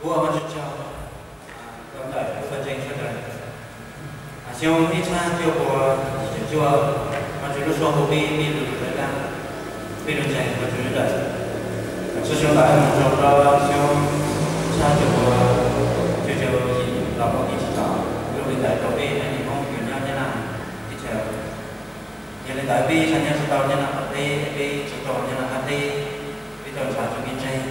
Ua Vajtswv tsaug rau ntawm lub koj ntseeg sawv daws. Xyoo ib txhiab cuaj pua yim caum cuaj, Vajtswv lub suab hu peb, peb lub lub dawb dawb, peb lub ntseeg Vajtswv lub dawm. Txhua xyoo ntawd mus txog rau xyoo ib txhiab cuaj pua cuaj caum yim los mus ib txhiab thaum, lub li ntawd rau peb haiv neeg Hmoob uas nyob Nyab Laj teb chaws. Yog li ntawd peb ib txhia nyob tsis tau Nyab Laj qaum teb, peb tsis tau Nyab Laj qab teb, peb tuaj nrhiav txoj kev ntseeg.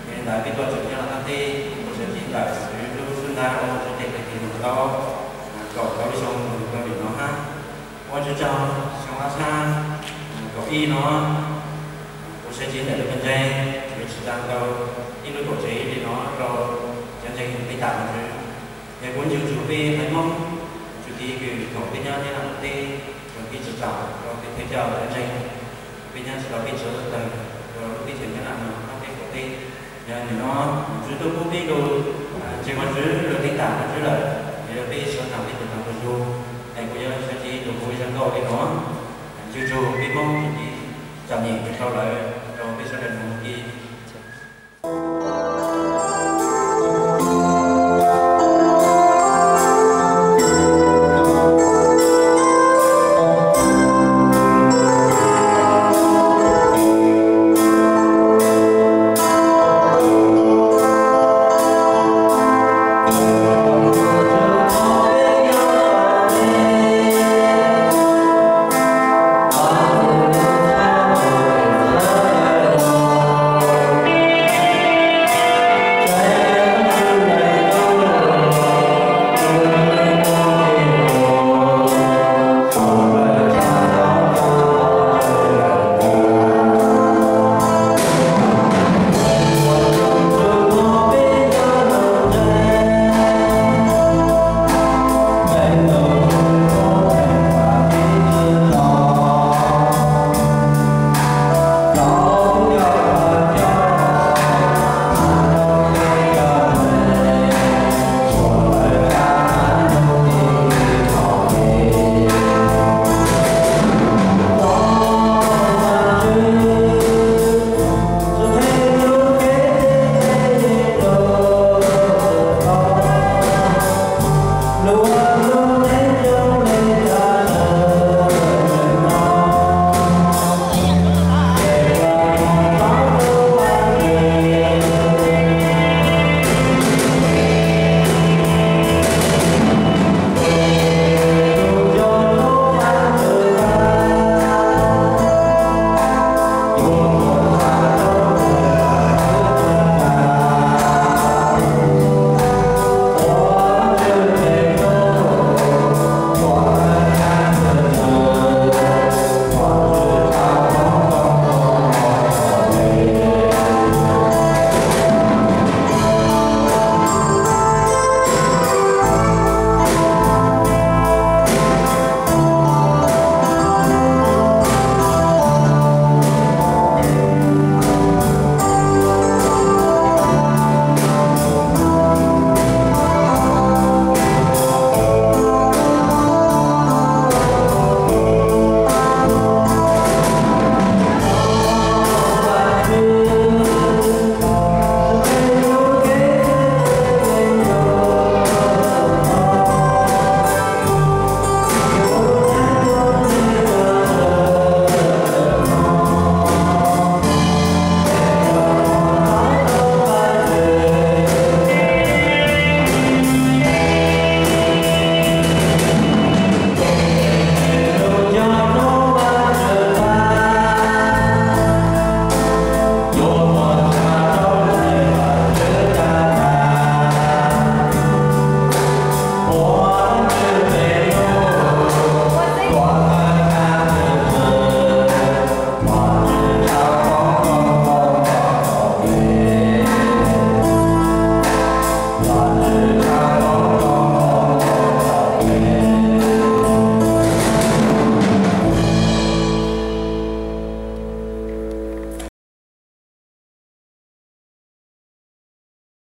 Yog li ntawd peb tuaj txog Nyab Laj qab teb, kuv sawv cev ntawm Vajtswv lub xub ntiag uas Vajtswv teb tes tes mus tau kaum tau lub xyoo mus rau nim no hab. Ua Vajtswv tsaug, xyoo ob txhiab kaum ib no, kuv sawv cev ntawm lub koj ntseeg yuav tsis tau tau ib lub tuam tsev li no rau cov ntseeg Teb Tam Vajtswv. Yog kuv ncu tsug peb haiv Hmoob, tsug kev kws thaum peb nyob Nyab Laj qaum teb, thaum peb tsis tau rau peb thawj coj cov ntseeg, peb nyob tsis tau peb txhua tawg rau lub teb chaws Nyab Laj no hab peb qaum teb. Yog nim no Vajtswv tuaj pub peb lug ntseeg Vajtswv, lug teev tam Vajtswv lawm, yog peb sawv tau peb tus tau tus zug, es kuv yuav sawv cev lug hu zaj nkauj li no, ncu tsug peb Hmoob tsug kev txom nyem rau lawv.